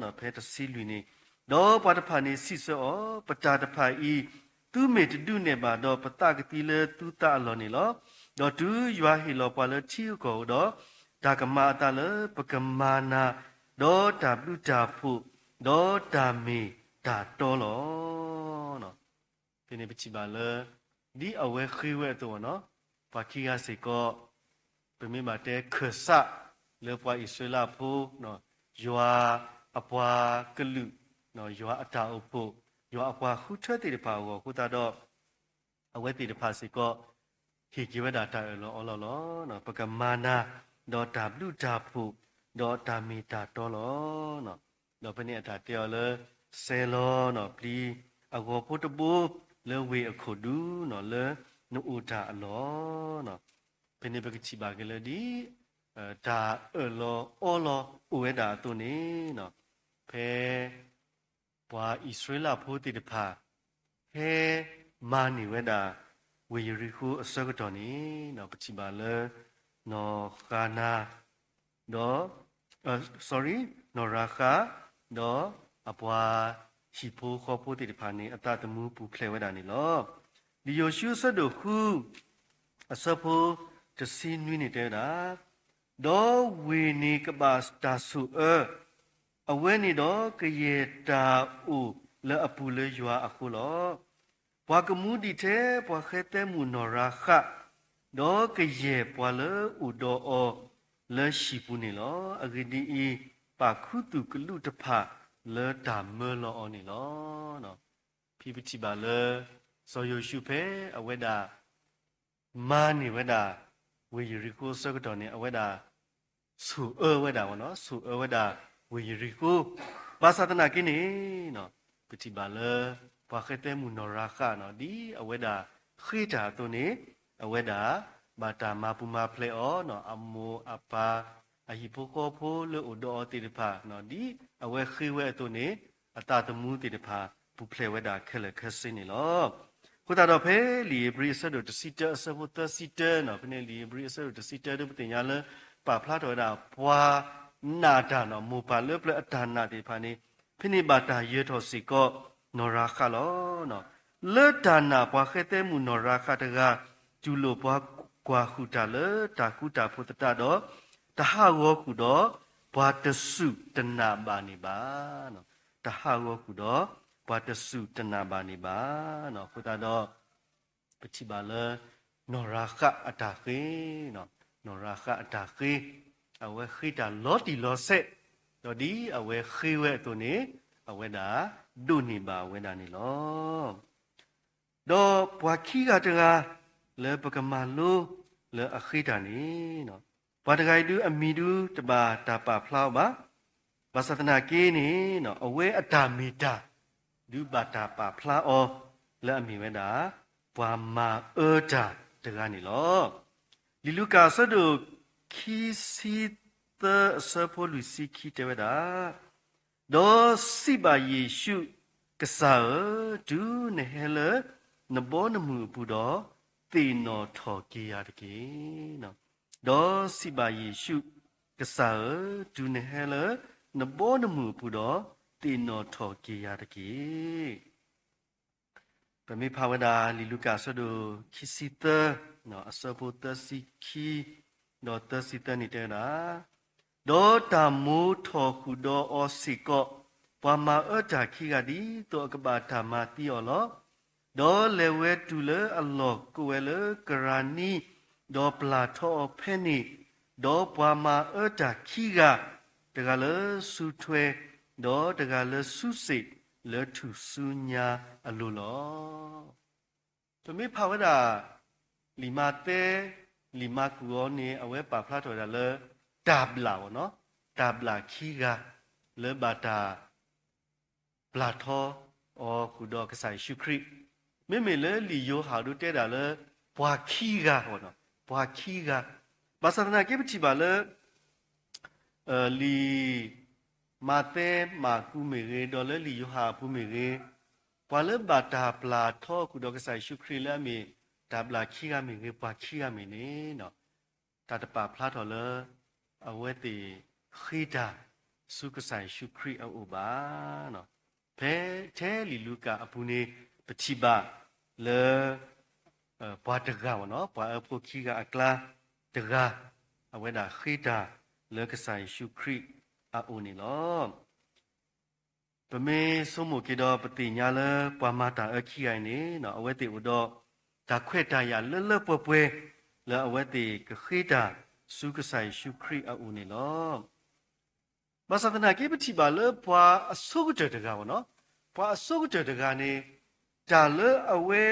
ၤ. ဖဲတဆံလွံၢ်န့ၣ်, ဒီးပှၤတဖၣ်န့ၣ်စံးဆၢအီၤ, ပတၢ်တဖၣ်အံၤ သုမ့ၢ်တဒုးနဲၣ်ဘၣ်ဒီး ပသးကသံလၢသုသးအလီၢ်န့ၣ်လီၤ. ဒီးတုၤယွၤဟ့ၣ်လီၤပှၤလၢထံဂုၤကီၢ်ဂၤဒီး, တၢ်ကမၤအသးလၢပကမၤနၤ, ဒီးတၢ်ဘျုးတၢ်ဖှိၣ်, ဒီးတၢ်မ့ၢ်တၢ်တီလီၤ. ဖဲန့ၣ်ပထံၣ်ဘၣ်လၢ ဒ်အဝဲဃ့ဝဲအသိးနီၤ, ပှၤခံဂၤစ့ၢ်ကီး ပမ့ၢ်ဘၣ်တဲခၢၣ်စးလၢပှၤအံၣ်စရ့လးဖိ ယွၤအပှၤကလုာ်, ယွၤအတၢ်အိၣ်ဖှိၣ်, ယွၤအပှၤဃုထၢသ့ၣ်တဖၣ်အဂီၢ်အဃိသတးဒီး အဝဲသ့ၣ်တဖၣ်စ့ၢ်ကီး ဟ့ၣ်က့ၤဝဲဒၣ်တၢ်အၢၣ်လီၤအီလီၤလီၤ. ပကမၤနၤ, ဒီးတၢ်ဘျုးတၢ်ဖှိၣ်, ဒီးတၢ်မ့ၢ်တၢ်တီလီၤ. ဒီးဖဲန့ၣ်အတၢ်တဲအီၤလၢ စဲးလီၤပျံၤအဂီၤဖိတဘိ လၢဝ့ၢ်အခိၣ်ဒူ လၢနအိၣ်တၢ်အလီၢ်. ဖဲန့ၣ်ပကထံၣ်ဘၣ်က့ၤလၢဒ် တၢ်အၢၣ်လီၤအီလီၤအိၣ်ဝဲဒၣ်အသိးန့ၣ်, ဖဲ ပှၤအံၣ်စရ့လးဖိသ့ၣ်တဖၣ် ဟဲမၤန့ၢ်ဝဲဒၣ် ဝ့ၢ်ယရံၣ်ဃိၤအဆၢကတီၢ်န့ၣ် ပထံၣ်ဘၣ်လၢ နီၢ်ဃါနၤ ဒီး sorry နီၢ်ရၤဃး ဒီးအပှၤ ဟံၣ်ဖိဃီဖိသ့ၣ်တဖၣ်န့ၣ် အသးသမူပူၤဖျဲးဝဲဒၣ်န့ၣ်လီၤ. လံာ်ယိၤၡူအဆၢဒိၣ်ဃု အဆၢဖိတဆံနွံန့ၣ်တဲဝဲဒၣ်, ဒီးဝ့ၢ်န့ၣ်ကဘၣ်တၢ်ဆိၣ်အၢ, အဝဲန့ၣ်ဒီးကယဲၢ်တၢ်အိၣ်လၢအပူၤလၢယွၤအဃိလီၤ. ပှၤကမူဒံးထဲပှၤဃဲသဲမုၣ်နီၢ်ရၤဃး, ဒီးကယဲၢ်ပှၤလၢအိၣ်ဒီးအီၤလၢဟံၣ်ပူၤန့ၣ်လီၤ. အဂ့ၢ်ဒ်အံၤ, ပာ်ခူသူၣ်ကလူးတဖၣ်လၢတၢ်မၢလီၤအီၤန့ၣ်လီၤ. ဖဲပထံၣ်ဘၣ်လၢ စီၤယိၤၡူဖဲအဝဲဒၣ် မၤန့ၢ်ဝဲဒၣ် ဝ့ၢ်ယရံၤဃိအဆၢကတီၢ်န့ၣ် အဝဲဒၣ် ဆိၣ်အၢဝဲဒၣ်, ဆိၣ်အၢဝဲဒၣ် ဝ့ၢ်ယရံၤဃိ, ဘၣ်ဆၣ်သနာ်က့န့ၣ် ပထံၣ်ဘၣ်လၢ ပှၤဃဲသဲမုၣ်နီၢ်ရၤဃးန့ၣ် ဒ်အဝဲဒၣ်ဃ့တၢ်အသိးန့ၣ် အဝဲဒၣ် ဘၣ်တၢ်မၤပူၤမၤဖျဲးအီၤ, အမိၢ်အပၢ် အဟံၣ်ဖိဃီဖိလၢအိၣ်ဒီးအီၤသ့ၣ်တဖၣ် ဒ်အဝဲဃ့ဝဲအသိးန့ၣ် အသးသမူသ့ၣ်တဖၣ် ပူၤဖျဲးဝဲဒၣ်ခဲလၢာ်ခဲဆ့န့ၣ်လီၤ. အဃိသတးဒီးဖဲလံာ်ဧ့ၤဘြံၤအဆၢဒိၣ်တဆံတၢအဆၢဖိသၢဆံတၢန့ၣ်, ဖဲန့ၣ်လံာ်ဧ့ၤဘြံၤအဆၢဒိၣ်တဆံတၢဒ်ပသ့ၣ်ညါလၢ ပာ်ဖျါထီၣ်ဝဲဒၣ် ပှၤနာ်တၢ်န့ၣ် မိၢ်ပၢ်လၢပျၢၤအတၢ်နာ်သ့ၣ်တဖၣ်န့ၣ် ဖဲန့ၣ်ဘၣ်တၢ်ယၢၤထီၣ်စ့ၢ်ကီး နီၢ်ရၤဃးလီၤ. လၢတၢ်နာ်ပှၤဃဲသဲမုၣ်နီၢ်ရၤဃးတဂၤ တူၢ်လိာ်ပှၤကွၢ်ဟုၣ်တၢ်လၢတၢ်ဃူတၢ်ဖိးသတးဒီး တဟးဂီၤဃုာ်ဒီး ပှၤတစူၢ်တနာ်ဘၣ်န့ၣ်ဘၣ်. တဟးဂီၤဃုာ်ဒီး ပှၤတစူၢ်တနာ်ဘၣ်န့ၣ်ဘၣ်. အဃိသတးဒီး ပထံၣ်ဘၣ်လၢ နီၢ်ရၤဃးအတၢ်ဃ့, နီၢ်ရၤဃးအတၢ်ဃ့, အဝဲဃ့တၢ်လီၤတံၢ်လီၤဆဲး, ဒီးဒ်အဝဲဃ့ဝဲအသိးန့ၣ် အဝဲဒၣ်ဒိးန့ၢ်ဘၣ်ဝဲဒၣ်န့ၣ်လီၤ. ဒီးပှၤခံဂၤတဂၤ လၢပကမၤလိလၢအဃ့တၢ်န့ၣ်, ပှၤတဂၤအံၤဒုးအမံၤဒုးတဘၣ်တၢ်ပာ်ဖျါအီၤဘၣ်. ဘၣ်ဆၣ်သနာ်က့န့ၣ် အဝဲအတၢ်မ့ၢ်တၢ် ဒုးဘၣ်တၢ်ပာ်ဖျါအီၤ လၢအမ့ၢ်ဝဲဒၣ် ပှၤမၤအၢတၢ်တဂၤန့ၣ်လီၤ. လံာ်လူၤကၣ်အဆၢဒိၣ်ခံဆံသၢအဆၢဖိလွံၢ်ဆံခံတဲဝဲဒၣ်, ဒီးစံးဘၣ်ယ့ၣ်ၡူး, ကစၢ်ဧၢ, တုၤနဟဲလၢနဘီနမုၢ်အပူၤဒီး, သ့ၣ်နီၣ်ထီၣ်က့ၤယၤတက့ၢ်. ဒီးစံးဘၣ်ယ့ၣ်ၡူး, ကစၢ်ဧၢ, တုၤနဟဲလၢနဘီနမုၢ်အပူၤဒီး, သ့ၣ်နီၣ်ထီၣ်က့ၤယၤတက့ၢ်. ပမ့ၢ်ဖးဝဲဒၣ်လံာ်လူၤကၣ်အဆၢဒိၣ်ခံဆံသၢ အဆၢဖိသၢဆံခံ ဒီးသၢဆံသၢန့ၣ်တဲဝဲဒၣ်, ဒီးတၢ်မိၤထီၣ်ဃုာ်ဒီးအီၤစ့ၢ်ကီး, ပှၤမၤအၢတၢ်ခံဂၤဒ်သိးအကဘၣ်တၢ်မၤသံအီၤလီၤ. ဒီးလဲၤဝဲတုၤလၢအလီၢ်ကိးဝဲလၢကရၤနံ, ဒီးပျၢ်ထီအီၤဖဲန့ၣ်, ဒီးပှၤမၤအၢတၢ်ခံဂၤ, တဂၤလၢစူထွဲ, ဒီးတဂၤလၢစူစ့း, လၢထူၣ်စုညါအလိၤလီၤ. ပမ့ၢ်ဖးဝဲဒၣ် လံာ်မးသဲ လံာ်မၢ်ကူးအံၤန့ၣ် အဝဲပာ်ဖျါထီၣ်ဝဲဒၣ်လၢ တၢ်ဘျၣ်, တၢ်ဘျၣ်ခံဂၤ လၢဘၣ်တၢ် ပျၢ်ထီအီၤဃုာ်ဒီးကစၢ်ယ့ၣ်ၡူးခရံာ်, မ့မ့ၢ်လၢလံာ်ယိၤဟၣ်ဒုးတဲဒၣ်လၢ ပှၤခံဂၤ, ပှၤခံဂၤ, ဘၣ်ဆၣ်သနာ်က့ပထံၣ်ဘၣ်လၢ လံာ်မးသဲ မၢ်ကူးမ့ၢ်ဂ့ၤ ဒီးလၢလံာ်ယိၤဟၣ်အပူၤမ့ၢ်ဂ့ၤ, ပှၤလၢဘၣ်တၢ်ပျၢ်ထီဃုာ်ဒီးကစၢ်ယ့ၣ်ၡူးခရံာ်လၢအမ့ၢ်တၢ်ဘျၣ်ခံဂၤမ့ၢ်ဂ့ၤ ပှၤခံဂၤမ့ၢ်န့ၣ် တၢ်တပာ်ဖျါထီၣ်လၢ အဝဲသ့ၣ်ဃ့တၢ်ဆူကစၢ်ယ့ၣ်ၡူးခရံာ်အအိၣ်ဘၣ်. ဖဲထဲလံာ်လူၤကၣ်အပူၤန့ၣ် ပထံၣ်ဘၣ်လၢ ပှၤတဂၤ, ပှၤအၢဖိခံဂၤအကျါတဂၤ အဝဲဒၣ်ဃ့တၢ်လၢကစၢ်ယ့ၣ်ၡူးခရံာ်အအိၣ်န့ၣ်လီၤ. ပမ့ၢ်ဆိကမိၣ်က့ၤဒီးပသ့ၣ်ညါလၢပှၤမၤတၢ်အၢခံဂၤအံၤန့ၣ် အဝဲသ့ၣ်အိၣ်ဒီးတၢ်ခွဲးတၢ်ယာ်လၢလၢပှဲၤပှဲၤ လၢအဝဲသ့ၣ်ကဃ့တၢ်ဆူကစၢ်ယ့ၣ်ၡူးခရံာ်အအိၣ်န့ၣ်လီၤ. ဘၣ်ဆၣ်သနာ်က့ပထံၣ်ဘၣ်လၢပှၤအဆိကတၢၢ်တဂၤ, ပှၤအဆိကတၢၢ်တဂၤန့ၣ် တၢ်လၢအဝဲ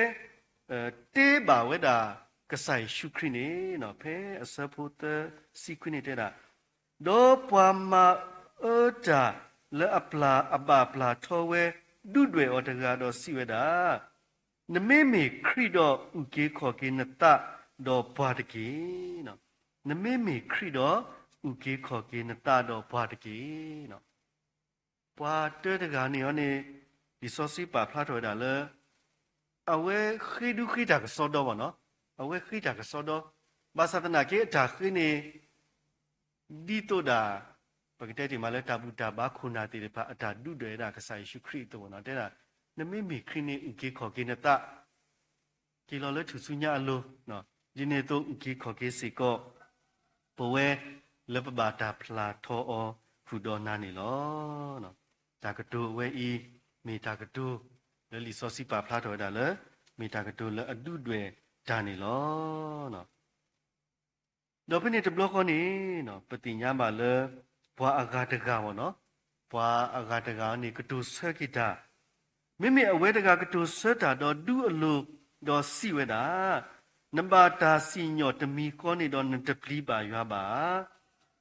တဲဘၣ်ဝဲဒၣ်ကစၢ်ယ့ၣ်ၡူးခရံာ်န့ၣ် ဖဲအဆၢဖိသၢဆံခွံန့ၣ်တဲဒၣ်, ဒီးပှၤမၤအၢတၢ်လၢအပျၢ်အဘၣ်ပျၢ်ထီဝဲ ဒုးဒွဲၣ်အီၤတဂၤဒီးစံးဝဲဒၣ်, နမ့မ့ၢ်ခရံာ်ဒီးအုၣ်က့ၤခီၣ်က့ၤနသးဒီးပှၤတက့ၢ်. နမ့မ့ၢ်ခရံာ်ဒီး အုၣ်က့ၤခီၣ်က့ၤနသးဒီးပှၤတက့ၢ်. ပှၤတၢတဂၤန့ၣ်အီၤန့ၣ် လံာ်စီဆှံပာ်ဖျါထီၣ်ဝဲဒၣ်လၢ အဝဲဃ့ဒုဃ့တၢ်ကစီဒီဘၣ်, အဝဲဃ့တၢ်ကစီဒီ, ဘၣ်ဆၣ်သနာ်က့အတၢ်ဃ့န့ၣ် ဒ်သိးဒၣ် ပကတဲတ့ၢ်မးလၢတၢ်ဘူၣ်တၢ်ဘါခိၣ်နၢ်သ့ၣ်တဖၣ် အတၢ်ဒုးဒွဲၣ်ဝဲဒၣ်ကစၢ်ယ့ၣ်ၡူးခရံာ်အသိးနီၤ, တဲဒၣ် နမ့မ့ၢ်ခရံာ်န့ၣ် အုၣ်က့ၤခီၣ်က့ၤနသး က့ၤလီၤလၢထူၣ်စုညါအလိၤ, ဒ်န့ၣ်အသိး အုၣ်က့ၤခီၣ်က့ၤစ့ၢ်ကီး ပဝဲလၢပဘၣ်တၢ်ဖျါထီအီၤဃုာ်ဒီးနၤန့ၣ်လီၤ. တၢ်ကတိၤအဝဲအံၤ မ့ၢ်တၢ်ကတိၤလၢလံာ်စီဆှံပာ်ဖျါထီၣ်ဝဲဒၣ်လၢ မ့ၢ်တၢ်ကတိၤလၢအဒုးဒွဲၣ်တၢ်န့ၣ်လီၤ. ဒီးဖဲန့ၣ်တဘျီဃီန့ၣ် ပသ့ၣ်ညါဘၣ်လၢ ပှၤအဂၤတဂၤအီၤနီၤ, ပှၤအဂၤတဂၤအီၤန့ၣ် ကတိၤဆၢက့ၤတၢ်, မ့မ့ၢ်အဝဲတဂၤကတိၤဆၢတၢ်ဒီးဒူအလိၤ, ဒီးစံးဝဲဒၣ်, နဘၣ်တၢ်စံၣ်ညီၣ်တမံၤဃီန့ၣ်ဒီးနတပျံၤဘၣ်ယွၤဘၣ်.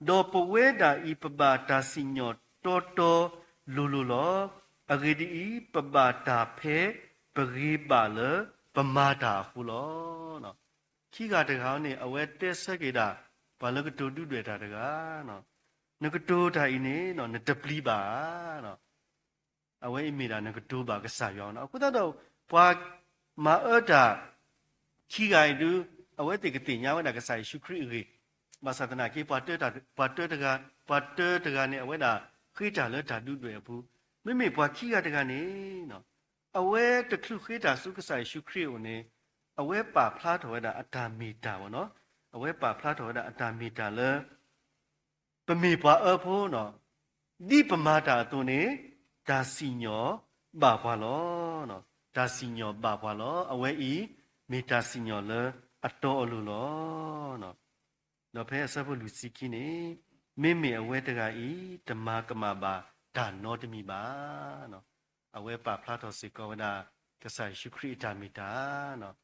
ဒီးပဝဲဒၣ်အံၤ ပဘၣ်တၢ်စံၣ်ညီၣ်တီတီလိၤလိၤလီၤ. အဂ့ၢ်ဒ်အံၤ, ပဘၣ်တၢ်ဖဲပဂ့ၤဘၣ်လၢပမၤတၢ်အဃိလီၤ. ခံဂၤတဂၤန့ၣ် အဝဲတဲဆၢက့ၤဒၣ် ပှၤလၢကတိၤဒုးဒွဲၣ်တၢ်တဂၤ, နကတိၤတၢ်အံၤန့ၣ် နတပျံၤဘၣ်ဧါ. အဝဲအံၤမ့ၢ်ဒၣ်နကတိၤဘၣ်ကစၢ်ယွၤနီၤ. အဃိသတးဒီး ပှၤမၤအၢတၢ်ခံဂၤအံၤဒုး အဝဲသ့ၣ်ကသ့ၣ်ညါဝဲဒၣ်ကစၢ်ယ့ၣ်ၡူးခရံာ်အဂ့ၢ်, ဘၣ်ဆၣ်သနာ်က့ ပှၤတၢတဂၤ, ပှၤတၢတဂၤန့ၣ် အဝဲဒၣ်ဃ့တၢ်လၢတၢ်ဒုးဒွဲၣ်အပူၤ, မ့မ့ၢ်ပှၤခံဂၤတဂၤန့ၣ် အဝဲတချုးဃ့တၢ်ဆူကစၢ်ယ့ၣ်ၡူးခရံာ်အအိၣ်န့ၣ် အဝဲပာ်ဖျါထီၣ်ဝဲဒၣ်အတၢ်မ့ၢ်တၢ်ဘၣ်နီၤ, အဝဲပာ်ဖျါထီၣ်ဝဲဒၣ်အတၢ်မ့ၢ်တၢ်လၢ ပမ့ၢ်ပှၤအၢဖိနီၤ, ဒ်ပမၤတၢ်အသိးန့ၣ် တၢ်စံၣ်ညီၣ်ဘၣ်ပှၤလီၤ. တၢ်စံၣ်ညီၣ်ဘၣ်ပှၤလီၤ. အဝဲအံၤ မ့ၢ်တၢ်စံၣ်ညီၣ်လၢအတီအလိၤလီၤ. ဒီးဖဲအဆၢဖိလွံၢ်ဆံခံန့ၣ်, မ့မ့ၢ်အဝဲတဂၤအံၤ တမၤကမၣ်ဘၣ်တၢ်နီတမံၤဘၣ်. အဝဲပာ်ဖျါထီၣ်စ့ၢ်ကီးဝဲဒၣ် ကစၢ်ယ့ၣ်ၡူးခရံာ်အတၢ်မ့ၢ်တၢ်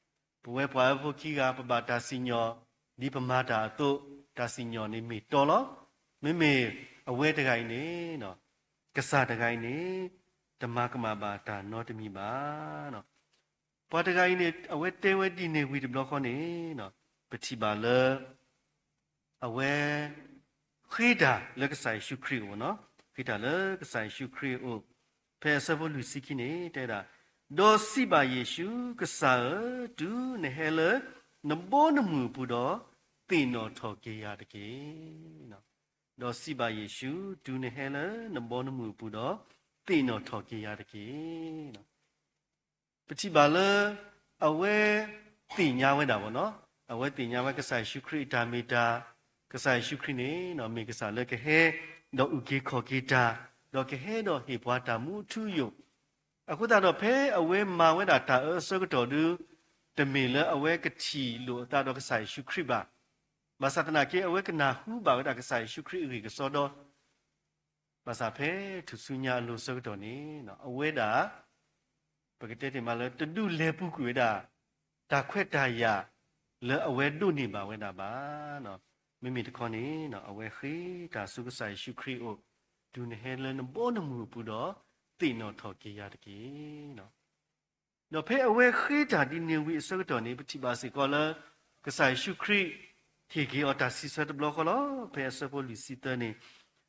ပဝဲပှၤအၢဖိခံဂၤ ပဘၣ်တၢ်စံၣ်ညီၣ် ဒ်ပမၤတၢ်အသိး, တၢ်စံၣ်ညီၣ်န့ၣ်မ့ၢ်တီလီၤ. မ့မ့ၢ်အဝဲတဂၤအံၤန့ၣ်, ကစၢ်တဂၤအံၤန့ၣ် တမၤကမၣ်ဘၣ်တၢ်နီတမံၤဘၣ်. ပှၤတဂၤအံၤန့ၣ် အဝဲတဲဝဲဒ်န့ၣ်ဝံၤတဘျီဃီန့ၣ်, ပထံၣ်ဘၣ်လၢ အဝဲ ဃ့တၢ်လၢကစၢ်ယ့ၣ်ၡူးခရံာ်အအိၣ်နီၤ, ဃ့တၢ်လၢကစၢ်ယ့ၣ်ၡူးခရံာ်အအိၣ်, ဖဲအဆၢဖိလွံၢ်ဆံခံန့ၣ် တဲဒၣ်, ဒီးစံးဘၣ်ယ့ၣ်ၡူး, ကစၢ်ဧၢ, တုၤနဟဲလၢနဘီနမုၢ်အပူၤဒီး, သ့ၣ်နီၣ်ထီၣ်က့ၤယၤတက့ၢ်. ဒီးစံးဘၣ်ယ့ၣ်ၡူး, တုၤနဟဲလၢနဘီနမုၢ်အပူၤဒီး, သ့ၣ်နီၣ်ထီၣ်က့ၤယၤတက့ၢ်. ပထံၣ်ဘၣ်လၢ အဝဲသ့ၣ်ညါဝဲဒၣ်ဘၣ်နီၤ, အဝဲသ့ၣ်ညါဝဲကစၢ်ယ့ၣ်ၡူးခရံာ်အတၢ်မ့ၢ်တၢ်, ကစၢ်ယ့ၣ်ၡူးခရံာ်န့ၣ် မ့ၢ်ကစၢ်လၢကဟဲ ဒီးအုၣ်က့ၤခီၣ်က့ၤတၢ်, ဒီးကဟဲဒီးဟ့ၣ်ပှၤတၢ်မူအထူအယိာ်, အဃိသတးဒီးဖဲအဝဲမၤဝဲဒၣ်တၢ်အၢအဆၢကတီၢ်ဒုး, တမ့ၢ်လၢအဝဲကထံၣ်လိာ်အသးဒီးကစၢ်ယ့ၣ်ၡူးခရံာ်ဘၣ်. ဘၣ်ဆၣ်သနာ်က့ အဝဲကနၢ်ဟူဘၣ်ဝဲဒၣ်ကစၢ်ယ့ၣ်ၡူးခရံာ်အဂံၢ်ကစီဒီ ဘၣ်ဆၣ်ဖဲထူၣ်စုညါအလိၤဆၢကတီၢ်န့ၣ် အဝဲဒၣ် ပကတဲတ့ၢ်မးလၢ တဒုးလဲၤပူၤကွံာ်ဝဲဒၣ် တၢ်ခွဲးတၢ်ယာ်လၢအဝဲဒိးန့ၢ်ဘၣ်ဝဲဒၣ်ဘၣ်. မ့မ့ၢ်တခီန့ၣ် အဝဲဃ့တၢ်ဆူကစၢ်ယ့ၣ်ၡူးခရံာ်အအိၣ်, တုၤနဟဲလၢနဘီနမုၢ်အပူၤဒီး, သ့ၣ်နီၣ်ထီၣ်က့ၤယၤတက့ၢ်. ဒီးဖဲအဝဲဃ့တၢ်ဒ်န့ၣ်ဝံၤအဆၢကတီၢ်န့ၣ် ပထံၣ်ဘၣ်စ့ၢ်ကီးလၢ ကစၢ်ယ့ၣ်ၡူးခရံာ် ဟ့ၣ်က့ၤအီၤတၢ်စံးဆၢတဘျီဃီလီၤ. ဖဲအဆၢဖိလွံၢ်ဆံသၢန့ၣ်,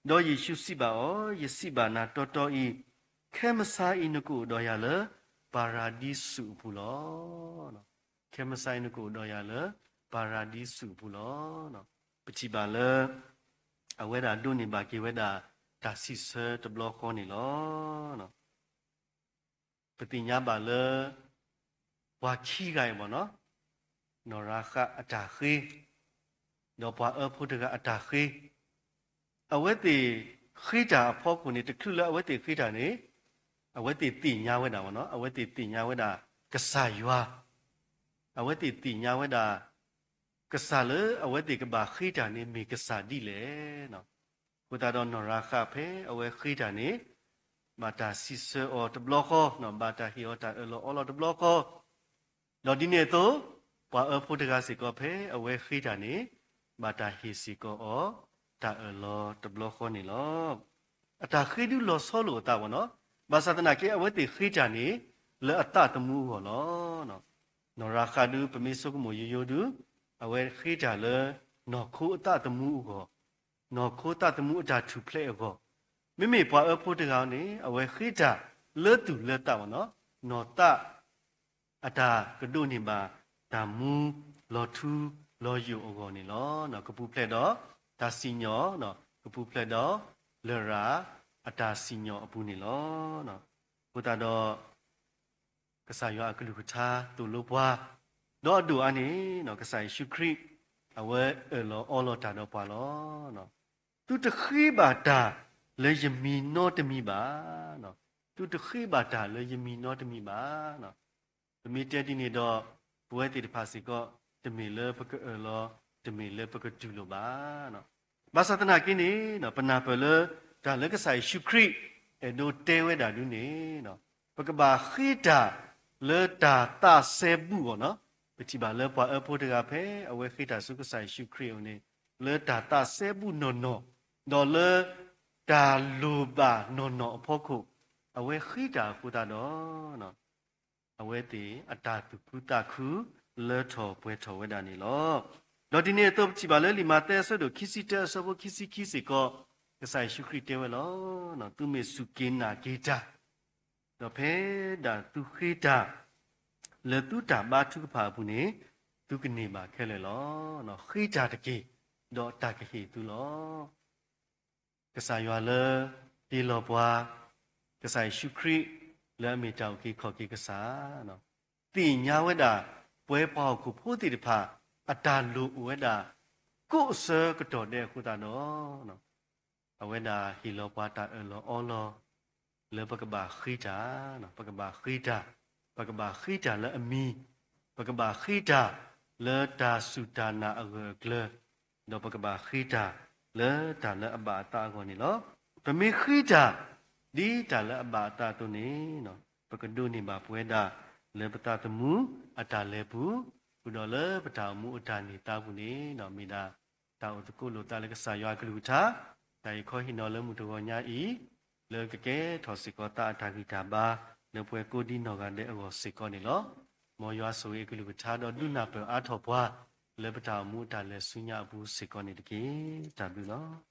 ဒီးယ့ၣ်ၡူးစံးဘၣ်အီၤ, ယစံးဘၣ်နၤတီတီအံၤ, ခဲမုၢ်ဆါအံၤနကအိၣ်ဒီးယၤလၢ ပၤရၤဒံစူးအပူၤလီၤ. ခဲမုၢ်ဆါအံၤနကအိၣ်ဒီးယၤလၢ ပၤရၤဒံစူးအပူၤလီၤ. ပထံၣ်ဘၣ်လၢ အဝဲဒၣ်ဒိးန့ၢ်ဘၣ်က့ၤဝဲဒၣ် တၢ်စံးဆၢတဘျီဃီန့ၣ်လီၤ. ပသ့ၣ်ညါဘၣ်လၢ ပှၤခံဂၤအံၤဘၣ်နီၤ, နီၢ်ရၤဃးအတၢ်ဃ့, ဒီးပှၤအၢဖိတဂၤအတၢ်ဃ့, အဝဲသ့ၣ်ဃ့တၢ်အဖီခိၣ်န့ၣ် တချုးလၢအဝဲသ့ၣ်ဃ့တၢ်န့ၣ် အဝဲသ့ၣ်သ့ၣ်ညါဝဲဒၣ်ဘၣ်နီၤ, အဝဲသ့ၣ်သ့ၣ်ညါဝဲဒၣ်ကစၢ်ယွၤ, အဝဲသ့ၣ်သ့ၣ်ညါဝဲဒၣ် ကစၢ်လၢအဝဲသ့ၣ်ကဘၣ်ဃ့တၢ်န့ၣ် မ့ၢ်ကစၢ်ဒ်လဲၣ်. အဃိသတးဒီးနီၢ်ရၤဃးဖဲအဝဲဃ့တၢ်န့ၣ် ဘၣ်တၢ်စံးဆၢအီၤတဘျီဃီ, ဘၣ်တၢ်ဟ့ၣ်အီၤတၢ်အၢၣ်လီၤအီလီၤတဘျီဃီ, ဒီးဒ်န့ၣ်အသိး ပှၤအၢဖိတဂၤစ့ၢ်ကီးဖဲအဝဲဃ့တၢ်န့ၣ် ဘၣ်တၢ်ဟ့ၣ်စ့ၢ်ကီးအီၤ တၢ်အၢၣ်လီၤတဘျီဃီန့ၣ်လီၤ. အတၢ်ဃ့ဒုးလီၤဆီလိာ်အသးဘၣ်နီၤ, ဘၣ်ဆၣ်သနာ်က့ အဝဲသ့ၣ်ဃ့တၢ်န့ၣ် လၢအသးသမူအဂီၢ်လီၤ. နီၢ်ရၤဃးဒုး ပမ့ၢ်ဆိကမိၣ်ယိယိဒုး အဝဲဃ့တၢ်လၢ နီၢ်ခိအသးသမူအဂီၢ်, နီၢ်ခိသးသမူအတၢ်ထူၣ်ဖျဲးအဂီၢ်, မ့မ့ၢ်ပှၤအၢဖိတဂၤန့ၣ် အဝဲဃ့တၢ်လၢသူၣ်လၢသးဘၣ်နီၤ, နီၢ်သး အတၢ်ကဒိးန့ၢ်ဘၣ် တၢ်မူလီၤထူလီၤယိာ်အဂီၢ်န့ၣ်လီၤ. ကပူၤဖျဲးဒီးတၢ်စံၣ်ညီၣ်, ကပူၤဖျဲးဒီး လရာ်အတၢ်စံၣ်ညီၣ်အပူၤန့ၣ်လီၤ. အဃိသတးဒီး ကစၢ်ယွၤအကလုၢ်ကထါသိၣ်လိပှၤ ဒီးအဒိၣ်အါန့ၣ် ကစၢ်ယ့ၣ်ၡူးခရံာ် အဝဲအၢၣ်လီၤအီလီၤတၢ်ဒီးပှၤလီၤ. သုတဃ့ဘၣ်တၢ်လၢယမံၤနီတမံၤဘၣ်. သုတဃ့ဘၣ်တၢ်လၢယမံၤနီတမံၤဘၣ်. ပမ့ၢ်တဲဒ်န့ၣ်ဒီး ပဝဲသ့ၣ်တဖၣ်စ့ၢ်ကီး တမ့ၢ်လၢပကအၢၣ်လီၤ, တမ့ၢ်လၢပကတူၢ်လိာ်ဘၣ်. ဘၣ်ဆၣ်သနာ်က့န့ၣ် ပနၢ်ပၢၢ်လၢ တၢ်လၢကစၢ်ယ့ၣ်ၡူးခရံာ် အဲၣ်ဒိးတဲဝဲဒၣ်ဒ်န့ၣ် ပကဘၣ်ဃ့တၢ်လၢတၢ်သးစဲဘူးအဂီၢ်န့ၣ်, ပထံၣ်ဘၣ်လၢပှၤအၢဖိတဂၤဖဲ အဝဲဃ့တၢ်ဆူကစၢ်ယ့ၣ်ၡူးခရံာ်အအိၣ်န့ၣ် လၢတၢ်သးစဲဘူးနီၢ်နီၢ်, ဒီးလၢတၢ်လိၣ်ဘၣ်နီၢ်နီၢ်အဖီခိၣ် အဝဲဃ့တၢ်အဃိသတးဒီး အဝဲသ့ၣ်အတၢ်သူၣ်ခုသးခု လၢထီၣ်ပှဲၤထီၣ်ဝဲဒၣ်န့ၣ်လီၤ. ဒီးဒ်န့ၣ်အသိး ပထံၣ်ဘၣ်လၢလံာ်မးသဲအဆၢဒိၣ်ခံဆံတၢ အဆၢဖိခံဆံခံစ့ၢ်ကီး ကစၢ်ယ့ၣ်ၡူးခရံာ်တဲဝဲလီၤ. သုမ့ၢ်စူၢ်က့ၤနာ်က့ၤတၢ် ဒီးဖဲဒၣ်သုဃ့တၢ် လၢသုတၢ်ဘါထုကဖၣ်အပူၤန့ၣ် သုကန့ၢ်ဘၣ်ခဲလၢာ်လီၤ. ဃ့တၢ်တက့ၢ်, ဒီးတၢ်ကဟ့ၣ်သုလီၤ. ကစၢ်ယွၤလၢဟ့ၣ်လီၤပှၤ ကစၢ်ယ့ၣ်ၡူးခရံာ် လၢအမ့ၢ်တၢ်အုၣ်က့ၤခီၣ်က့ၤကစၢ် သ့ၣ်ညါဝဲဒၣ် ပဝဲပှၤဟီၣ်ခိၣ်ဖိသ့ၣ်တဖၣ် အတၢ်လိၣ်အိၣ်ဝဲဒၣ် ကိးဆၢကတီၢ်ဒဲးအဃိသတးဒီး အဝဲဒၣ်ဟ့ၣ်လီၤပှၤတၢ်အၢၣ်လီၤအီလီၤ လၢပကဘၣ်ဃ့တၢ်, ပကဘၣ်ဃ့တၢ်, ပကဘၣ်ဃ့တၢ်လၢအမံၤ, ပကဘၣ်ဃ့တၢ် လၢတၢ်စူၢ်တၢ်နာ်အဂၢၢ်အကျၢၤ, ဒီးပကဘၣ်ဃ့တၢ် လၢတၢ်လၢအဘၣ်အသးအဂီၢ်န့ၣ်လီၤ. ပမ့ၢ်ဃ့တၢ် ဒ်တၢ်လၢအဘၣ်အသးအသိးန့ၣ် ပကဒိးန့ၢ်ဘၣ်ပဝဲဒၣ် လၢပသးသမူအတၢ်လဲၤပူၤ, ဃုာ်ဒီးလၢပတၢ်အိၣ်မူအတၢ်န့ၢ်သါပူၤန့ၣ် မ့ၢ်ဒၣ်တၢ်အိၣ်သကိးလိာ်သးလၢကစၢ်ယွၤအကလုၢ်ကထါ, တၢ်အံၤခီဟ့ၣ်နီၤလၢမုၢ်တဂီၤညါအံၤ လၢကကဲထီၣ်စ့ၢ်ကီးသးအတၢ်ဂံၢ်တၢ်ဘါ လၢပှၤကိးဒံနီၢ်ဂၤဒဲးအဂီၢ်စ့ၢ်ကီးန့ၣ်လီၤ. မ်ယွၤဆိၣ်ဂ့ၤအကလုၢ်ကထါဒီးဒုးနၢ်ပၢၢ်အါထီၣ်ပှၤ လၢပတၢ်အိၣ်မူအတၢ်လဲၤဆူညါအပူၤစ့ၢ်ကီးန့ၣ်တက့ၢ်. တၢ်ဘျုးလီၤ.